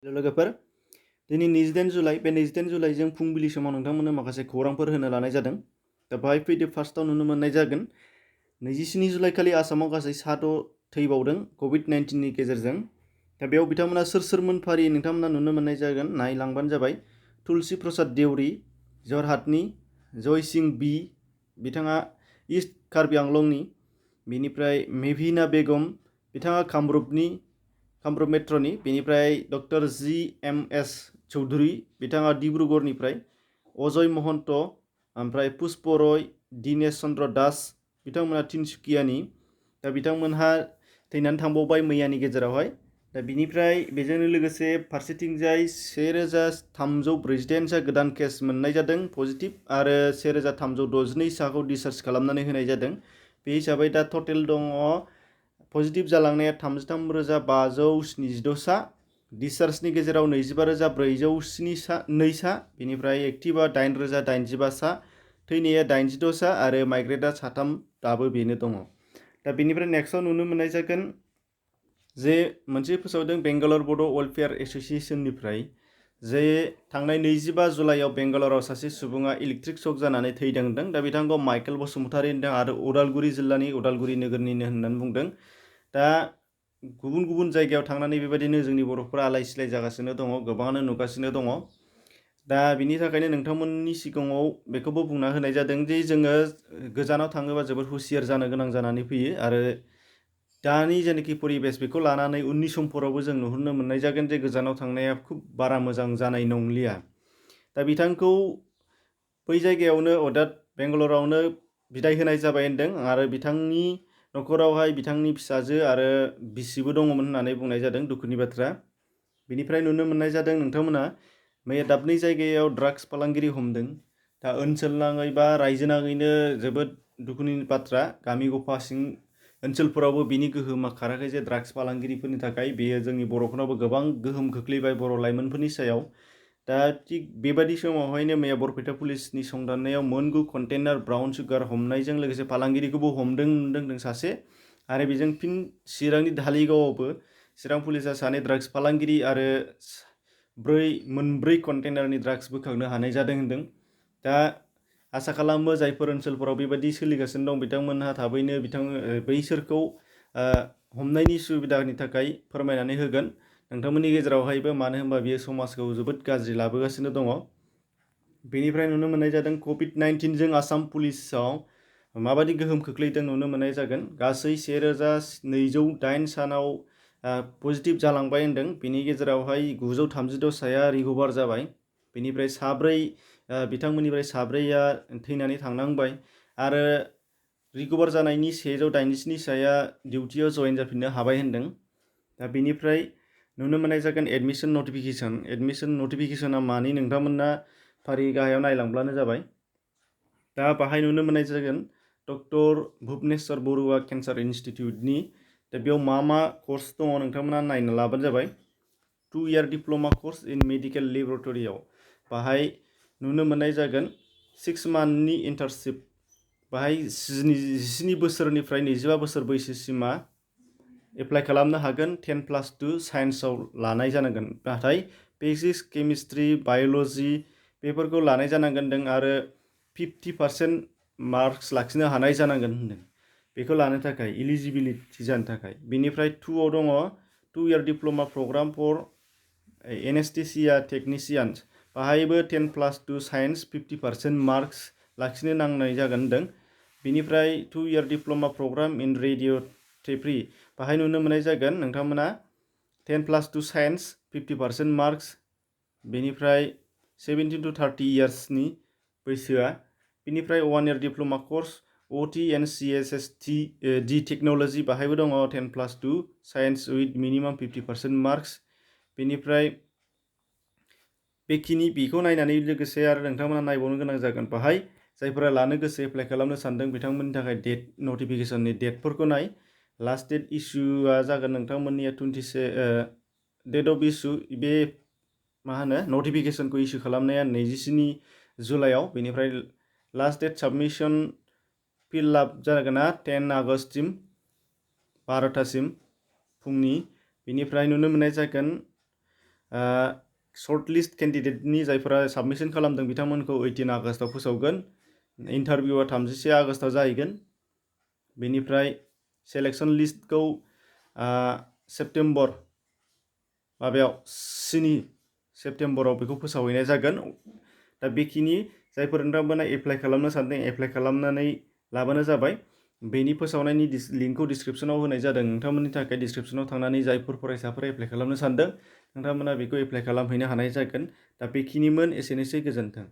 लोगोफोर दिनै 28 जुलाइ बे 28 जुलाइजों फुंबिलि समाव नोंथांमोननो माखासे खौरांफोर होनो लानाय जादों। दा बाहाय फैदो फार्स्टआव नुनो मोननाय जागोन 27 जुलाइ खालि आसामाव गासै 7 थैबावदों COVID-19नि गेजेरजों। दा बेयाव बिथांमोना सोरमोन फारि नोंथांमोना नुनो मोननाय जागोन नायलांबानो जाबाय। तुलसी प्रसाद देउरी जरहाटनि, जय सिंह बी बिथाङा इस्ट कार्बि आंलंनि, बेनिफ्राय मेभिना बेगम बिथाङा कामरुप मेट्रनि, बेनिफ्राय डक्टर GMS चौधुरी बिथाङा डिब्रुगड़निफ्राय, अजय महन्त, ओमफ्राय पुष्प रय, दिनेश चन्द्र दास बिथांमोना तिनसुकियानि। दा बिथांमोनहा थैनानै थांबावबाय मैयानि गेजेरावहाय। दा बिनिफ्राय बेजोंनो लोगोसे फारसेथिंजाय 1348 गोदान केस मोननाय जादों पजिटिभ आरो 1362 साखौ डिसचार्ज खालामनानै होनाय जादों। बे हिसाबै दा टटेल दङ पजिटिभ जालांनाया 33,576 सा, डिसचार्जनि गेजेराव 25,402 सा, बेनिफ्राय एक्टिभा 8,085 सा, थैनाया 86 सा आरो माइग्रेटआ 3 दाबो बेनो दङ। दा बेनिफ्राय नेक्स्टआव नुनो मोननाय जागोन जे मोनसे फोसावदों बेंगालर बड' वेलफेयार एस'सिएशननिफ्राय जे थांनाय 25 जुलाइआव बेंगालराव सासे सुबुङा इलेक्ट्रिक शक जानानै थैदों होनदों। दा बिथांखौ माइकेल बसुमतारी होनदों आरो उदालगुरि जिल्लानि उदालगुरि नोगोरनिनो होननानै बुंदों। दा गुबुन गुबुन जायगायाव थांनानै बेबायदिनो जोंनि बर'फोरा आलाय सिलाय जागासिनो दङ, गोबाङानो नुगासिनो दङ। दा बिनि थाखायनो नोंथांमोननि सिगाङाव बेखौबो बुंना होनाय जादों जे जोङो गोजानाव थाङोबा जोबोद हुसियार जानो गोनां जानानै फैयो आरो दानि जेनाखि परिबेस बेखौ लानानै उननि समफोरावबो जों नुहुरनो मोननाय जागोन जे गोजानाव थांनाया खुब बारा मोजां जानाय नंलिया। दा बिथांखौ बै जायगायावनो अदाद बेंगालरावनो बिदाय होनाय जाबाय होनदों आरो बिथांनि न'खरावहाय बिथांनि फिसाजो आरो बिसिबो दङमोन होननानै बुंनाय जादों, दुखुनि बाथ्रा। बिनिफ्राय नुनो मोननाय जादों नोंथांमोना मैया दाबनै जायगायाव ड्राग्स फालांगिरि हमदों। दा ओनसोल नाङै बा रायजो नाङैनो जोबोद दुखुनि बाथ्रा, गामि गफा सिं ओनसोलफोरावबो बिनि गोहोमा खाराखै जे ड्राग्स फालांगिरिफोरनि थाखाय बेयो जोंनि बर'फोरनावबो गोबां गोहोम खोख्लैबाय बर' लाइमोनफोरनि सायाव। दा थिग बेबायदि समावहायनो मैया बरपेटा पुलिसनि संदाननायाव मोनगु कन्टेनार ब्राउन सुगार हमनायजों लोगोसे फालांगिरिखौबो हमदों सासे, आरो बेजों फिन चिरांनि धालिगावआवबो चिरां पुलिसा सानै ड्राग्स फालांगिरि आरो मोनब्रै कन्टेनारनि ड्राग्स बोखांनो हानाय जादों होनदों। दा आसा खालामो जायफोर ओनसोलफोराव बेबायदि सोलिगासिनो दं बिथांमोनहा थाबैनो बैसोरखौ हमनायनि सुबिदानि थाखाय फोरमायनानै होगोन नोंथांमोननि गेजेरावहायबो, मानो होनबा बियो समाजखौ जोबोद गाज्रि लाबोगासिनो दङ। बेनिफ्राय नुनो मोननाय जादों COVID-19 जों आसाम पुलिसाव माबायदि गोहोम खोख्लैदों नुनो मोननाय जागोन। गासै 1208 सानाव पजिटिभ जालांबाय होनदों, बेनि गेजेरावहाय 936 साया रिकभार जाबाय, बेनिफ्राय बिथांमोननिफ्राय साब्रैया थैनानै थांनांबाय आरो रिकभार जानायनि 187 साया डिउटियाव जयेन जाफिननो हाबाय होनदों। दा बेनिफ्राय नुनो मोननाय जागोन एडमिसन नटिफिकेसना मानि नोंथांमोना फारि गाहायाव नायलांब्लानो जाबाय। दा बाहाय नुनो मोननाय जागोन डक्टर भुबनेश्वर बरुवा केन्सार इन्स्टिटिउटनि। दा बेयाव मा कर्स दङ नोंथांमोना नायना लाबानो जाबाय। 2 इयार डिप्ल'मा कर्स इन मेडिकेल लेबरेटरियाव बाहाय नुनो मोननाय जागोन 6 मान्थनि इन्टार्नशिप। बाहाय 17 बोसोरनिफ्राय 25 बोसोर बैसोसिमा एप्लाइ खालामनो हागोन। 10+2 साइन्सआव लानाय जानांगोन, नाथाय फिजिक्स, केमिस्ट्रि, बाय'ल'जि बेफोरखौ लानाय जानांगोन होनदों आरो 50% मार्कस लाखिनो हानाय जानांगोन होनदों बेखौ लानो थाखाय, इलिजिबिलिटि जानो थाखाय। बेनिफ्राय 2आव दङ 2 year diploma programme for anaesthesia technicians, बाहायबो 10+2 साइन्स 50% मार्कस लाखिनो नांनाय जागोन होनदों। बेनिफ्राय 2 इयार डिप्ल'मा प्रग्राम इन रेडिय'थेरापि, बाहाय नुनो मोननाय जागोन नोंथांमोना 10+2 साइन्स 50% मार्कस, बेनिफ्राय 17 to 30 इयार्सनि बैसोआ। बेनिफ्राय 1 year diploma course OT and CSSD technology, बाहायबो दङ 10+2 साइन्स उइथ मिनिमाम 50% मार्कस। बेनिफ्राय बेखौ नायनानै लोगोसे आरो नोंथांमोना नायबावनो गोनां जागोन बाहाय जायफोरा लानो गोसो एप्लाइ खालामनो सानदों बिथांमोननि थाखाय डेट नटिफिकेसननि डेटफोरखौ नाय। लास्ट डेट इस्युआ जागोन नोंथांमोननिया 27 डेट अफ इस्यु बे नटिफिकेसनखौ इस्यु खालामनाया 27 जुलाइआव। बेनिफ्राय लास्ट डेट साबमिसन फिलआप जागोना 10 आगस्टसिम 12थासिम फुंनि। बेनिफ्राय नुनो मोननाय जागोन सर्ट लिस्ट केन्डिडेटनि जायफोरा साबमिसन खालामदों बिथांमोनखौ 18 आगस्टआव फोसावगोन। इन्टारभिउआ 31 आगस्टआव जाहैगोन। बेनिफ्राय सेलेक्सन लिस्टखौ सेप्तेम्बर 7 सेप्तेम्बराव बेखौ फोसावहैनाय जागोन। दा बेखिनि जायफोर नोंथांमोना एप्लाइ खालामनो सानदों एप्लाइ खालामनानै लाबानो जाबाय। बेनि फोसावनायनि लिंकखौ डिसक्रिप्सनाव होनाय जादों। नोंथांमोननि थाखाय डिसक्रिप्सनाव थांनानै जायफोर फरायसाफोरा एप्लाइ खालामनो सानदों नोंथांमोना बेखौ एप्लाइ खालामहैनो हानाय जागोन। दा बेखिनिमोन, एसेनोसै, गोजोन्थों।